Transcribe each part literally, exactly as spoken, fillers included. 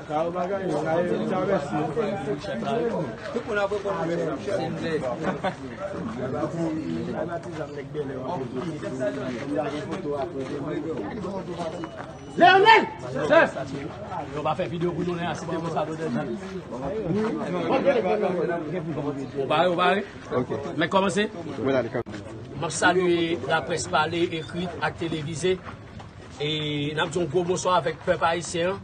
Sa yo pa ganye, sa yo travèse. Leonel! Yo pa fè videyo pou nou, Leonel, si te konsa, nou te di. Ou pare, ou pare? Ok. Mèt kòmanse? M ap salye laprès pale, ekri ak televize. E n ap di yon gwo bonswa avèk pèp ayisyen an.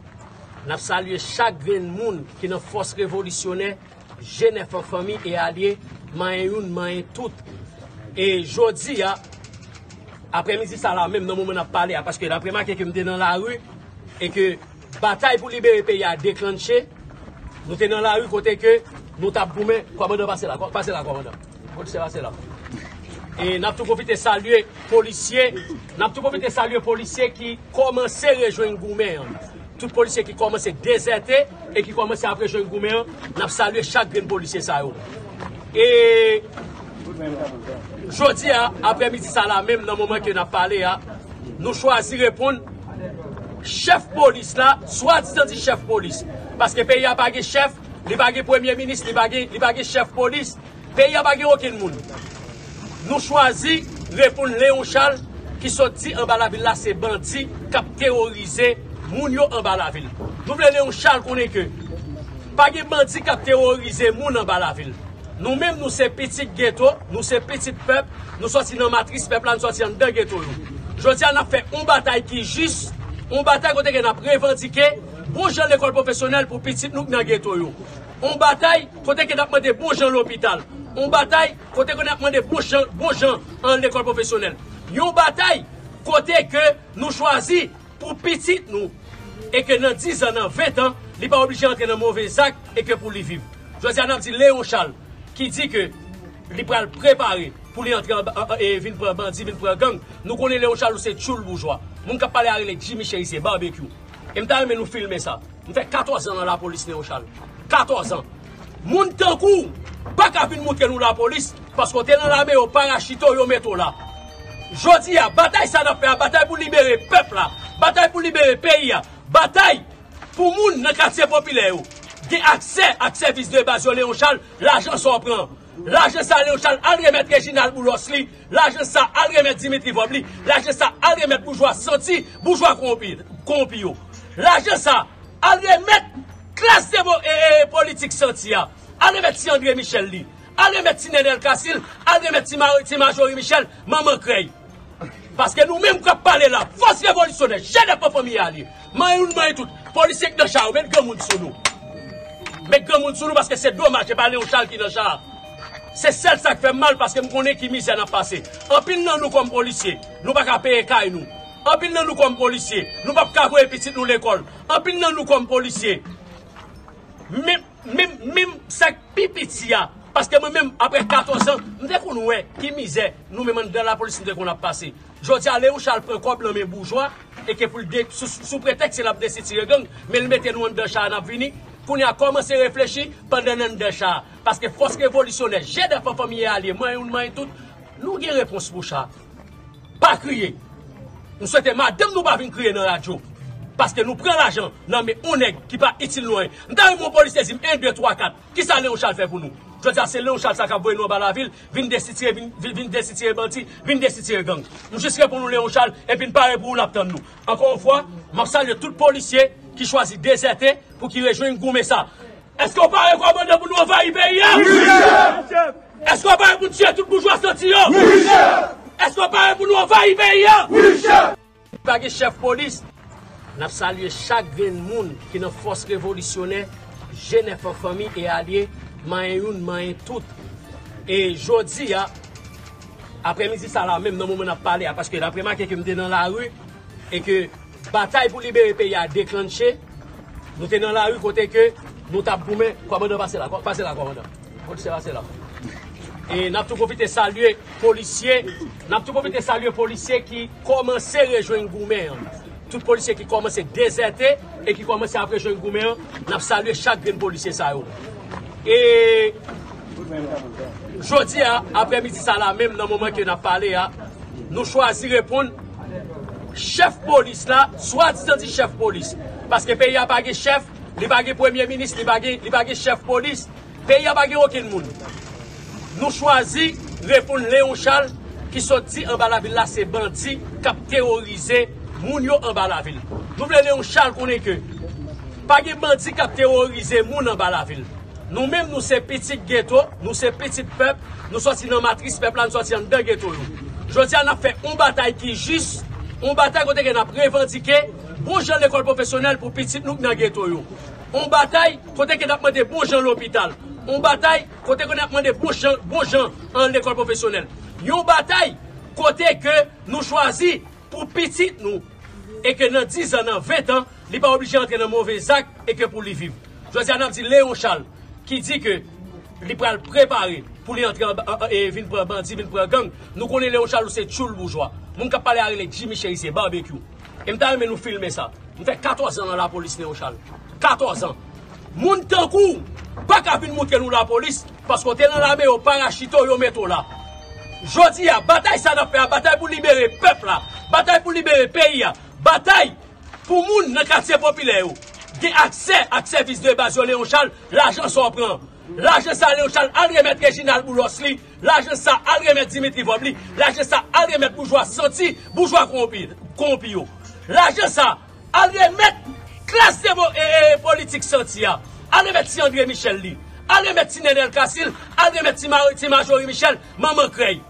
N ap salye chak grenn moun ki nan fòs revolisyonè, G nèf an, fanmi e alye, manyen youn, manyen tout. E jodi a, aprèmidi sa la menm, nan moman n ap pale a, paske n ap remake ke m te nan lari e ke batay pou libere peyi a deklanche, nou te nan lari kote ke nou t ap goumen. Kòmandan, pase la, kò-, pase la, kòmandan. Polisye, pase la. E n ap tou pwofite salye polisye, n ap tou pwofite salye polisye ki kòmanse rejwenn goumen an. Tout polisye ki kòmanse dezète e ki kòmanse ap rejwenn goumen an, n ap salye chak grenn polisye sa yo. E jodi a, aprèmidi sa la menm, nan moman ke n ap pale a, nou chwazi reponn chèf polis la, swadizan di chèf polis. Paske peyi a pa gen chèf, li pa gen premye minis, li pa gen, li pa gen chèf polis. Peyi a pa gen okenn moun. Nou chwazi reponn Leon Charles ki sot di anba lavil la se bandi k ap teworize moun yo anba lavil. Nou vle Leon Charles konnen ke pa gen bandi k ap teworize moun anba lavil. Nou menm, nou se pitit geto, nou se pitit pèp, nou sòti nan matris pèp la, nou sòti anndan geto yo. Jodi a, n ap fè yon batay ki jis, yon batay kote ke n ap revandike bon jan lekòl pwofesyonèl pou pitit nou k nan geto yo. Yon batay kote ke n ap mande bon jan lopital. Yon batay kote ke n ap mande bon jan, bon jan an lekòl pwofesyonèl. Yon batay kote ke nou chwazi pou pitit nou. E ke nan diz an, nan ven an, li pa oblije antre nan move zak e ke pou li viv. Jodi a, n ap di Leon Charles, ki di ke li pral prepare pou li antre anba, an, an, e vin pran bandi, vin pran gang. Nou konnen Leon Charles, ou se tchoul boujwa. Moun k ap pale a rele Jimmy Chérizier, Barbecue. E m ta renmen nou filme sa. M fè katòz an nan lapolis, Leon Charles. Katòz an. Moun tankou w pa ka vin moutre nou lapolis, paske w te nan lame, yo parachite w, yo mete w la. Jodi a, batay sa n ap fè a, batay pou libere pèp la, batay pou libere peyi a, batay pou moun nan katye popilè yo gen aksè ak sèvis de baz yo, Leon Charles, lajan sa w pran. Lajan sa, Leon Charles, al remèt Reginald Boulos li. Lajan sa, al remèt Dimitri Vorbe li. Lajan sa, al remèt boujwa santi, boujwa kowonpi, kowonpi yo. Lajan sa, al remèt klas de mo-, e, e, politik santi a. Al remèt ti André Michel li. Al remèt ti Nenel Casil. Al remèt ti Mari-, ti Majorie Michel, manman krèy. Paske nou menm k ap pale la, fòs revolisyonè, G nèf an, fanmi e alye, manyen youn, manyen tout, polisye k nan cha yo, met granmoun sou nou. Met granmoun sou nou, paske se domaj, se pa Leon Charles ki nan cha a. Se sèl sa k fè m mal, paske m konnen ki mizè n ap pase. Anpil nan nou kòm polisye, nou pa ka peye kay nou. Anpil nan nou kòm polisye, nou p ap ka voye pitit nou lekòl. Anpil nan nou kòm polisye, menm, menm, menm sa k pi piti a, paske mwen menm, apre katòz an, m te konn wè ki mizè nou menm anndan lapolis nou te konn ap pase. Jodi a, Leon Charles pran kòb nan men boujwa, e ke pou l de-, sou, sou pretèks ke l ap destitire gang, men l mete nou anndan cha a, n ap vini. Kounye a, kòmanse reflechi pandan n anndan cha a. Paske fòs revolisyonè, G nèf an, fanmi e alye, manyen youn, manyen tout, nou gen repons pou cha a. Pa kriye. M swete madanm nou pa vin kriye nan radyo. Paske nou pran lajan nan men yon nèg ki pa itil nou anyen. M ta renmen yon polisye di m en, de, twa, kat. Kisa Leon Charles fè pou nou? Jodi a, se Leon Charles sa k ap voye nou anba lavil, vin destitire, vin, vin, vin destitire bandi, vin destitire gang. M jis reponn nou Leon Charles, epi n pare pou ou, n ap tann nou. Ankò yon fwa, m ap salye tout polisye ki chwazi dezète pou ki rejwenn goumen sa. Èske w pare, kòmandan, pou nou anvayi peyi a? Wi, chèf! Èske w pare pou n tiye tout boujwa santi yo? Wi, chèf! Èske w pare pou nou anvayi peyi a? Wi, chèf! Pa gen chèf polis. N ap salye chak grenn moun ki nan fòs revolisyonè, G nèf an, fanmi e alye, manyen youn, manyen tout. E jodi a, aprèmidi sa la menm, nan moman n ap pale a, paske n ap remake ke m te nan lari, e ke batay pou libere peyi a deklanche, nou te nan lari kote ke nou t ap goumen. Kòmandan, pase la, kò-, pase la, kòmandan. Polisye, pase la. E n ap tou pwofite salye polisye, n ap tou pwofite salye polisye ki kòmanse rejwenn goumen an. Tout polisye ki kòmanse dezète e ki kòmanse ap rejwenn goumen an, n ap salye chak grenn polisye sa yo. E jodi a, aprèmidi sa la menm, nan moman ke n ap pale a, nou chwazi reponn chèf polis la, swadizan di chèf polis. Paske peyi a pa gen chèf, Li pa gen premye minis, li pa gen, li pa gen chèf polis. Peyi a pa gen okenn moun. Nou chwazi reponn Leon Charles ki sot di anba lavil la se bandi k ap teworize moun yo anba lavil. Nou vle Leon Charles konnen ke pa gen bandi k ap teworize moun anba lavil. Nou menm, nou se pitit geto, nou se pitit pèp, nou sòti nan matris pèp la, nou sòti anndan geto yo. Jodi a, n ap fè yon batay ki jis, yon batay kote ke n ap revandike bon jan lekòl pwofesyonèl pou pitit nou k nan geto yo. Yon batay kote ke n ap mande bon jan lopital. Yon batay kote ke n ap mande bon jan, bon jan an lekòl pwofesyonèl. Yon batay kote ke nou chwazi pou pitit nou e ke nan diz an, nan ven an, li pa oblije antre nan move zak e ke pou li viv. Jodi a, n ap di Leon Charles ki di ke li pral prepare pou li antre anba, an, an, e vin pran bandi, vin pran gang. Nou konnen Leon Charles ou se tchoul boujwa. Moun k ap pale a rele Jimmy Chérizier, Barbecue. E m ta renmen nou filme sa. M fè katòz an nan lapolis, Leon Charles. Katòz an. Moun tankou w pa ka vin moutre nou lapolis, paske w te nan lame, yo parachite w, yo mete w la. Jodi a, batay sa n ap fè a, batay pou libere pèp la, batay pou libere peyi a, batay pou moun nan katye popilè yo gen aksè ak sèvis de baz yo, Leon Charles, lajan sa w pran. Lajan sa, Leon Charles, al remèt Reginald Boulos li. Lajan sa, al remèt Dimitri Vorbe li. Lajan sa, al remèt boujwa santi, boujwa kowonpi, kowonpi yo. Lajan sa, al remèt klas demo-, e, e, politik santi a. Al remèt ti André Michel li. Al remèt ti Nenel Casil. Al remèt ti Mari-, ti Majorie Michel, manman krèy.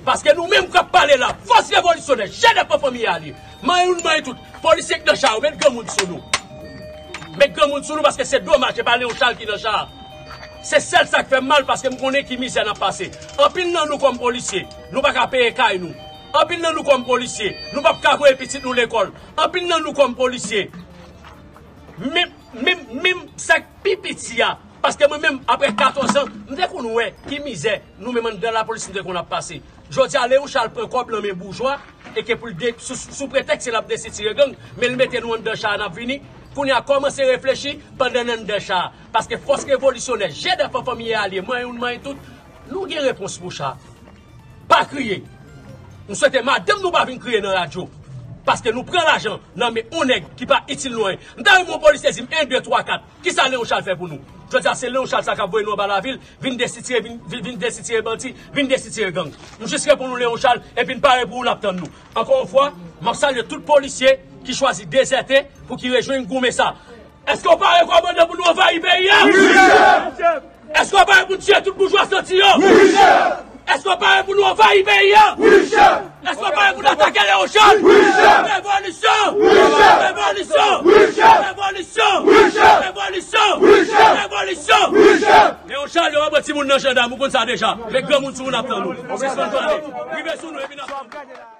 Paske nou menm k ap pale la, fòs revolisyonè, jènèf an fanmi alye, manyen youn, manyen tout, polisye k nan cha yo, met granmoun sou nou. Met granmoun sou nou paske se domaj, se pa Leon Charles ki nan cha a. Se sèl sa k fè m mal paske m konnen ki mizè n ap pase. Anpil nan nou kòm polisye, nou pa ka peye kay nou. Anpil nan nou kòm polisye, nou p ap ka voye pitit nou lekòl. Anpil nan nou kòm polisye, menm, menm, menm sa k pi piti a, paske mwen menm, apre katòz an, m te konn wè ki mizè nou menm anndan lapolis nou te konn ap pase. Jodi a, Leon Charles pran kòb nan men boujwa e ke pou l de-, sou, sou pretèks ke l ap desitire gang, men l mete nou anndan cha a, n ap vini. Kounye a, kòmanse reflechi pandan n anndan cha a. Paske fòs revolisyonè, jènèf an fanmi alye, manyen youn, manyen tout, nou gen repons pou cha a. Pa kriye. M swete madanm nou pa vin kriye nan radyo. Paske nou pran lajan nan men yon nèg ki pa itil nou anyen. M ta renmen yon polisye di m en, de, twa, kat. Kisa Leon Charles fè pou nou? Jodi a, se Leon Charles sa k ap voye nou anba lavil, vin desitire, vin, vin, vin desitire bandi, vin desitire gang. M jis reponn nou Leon Charles, epi n pare pou ou, n ap tann nou. Ankò yon fwa, m ap salye tout polisye ki chwazi dezète pou ki rejwenn goumen sa. Èske w pare, kòmandan, pou nou anvayi peyi a? Wi, chèf! Èske w pare pou n tiye tout boujwa santi yo? Wi, chèf! Èske w pare pou nou anvayi peyi a? Wi, chèf! Èske w pare pou n atake Leon Charles? Wi, chèf! Revolisyon! Wi, chèf! Revolisyon! Wi, chèf! Revolisyon! Wi, chèf! Revolisyon! Wi, chèf! Revolisyon! Wi, chèf! Leon Charles, yo pa pran timoun nan jandam, ou konn sa deja. Men granmoun sou nou, n ap tann nou. Sispann pale. Rive sou nou, epi n ap tann nou.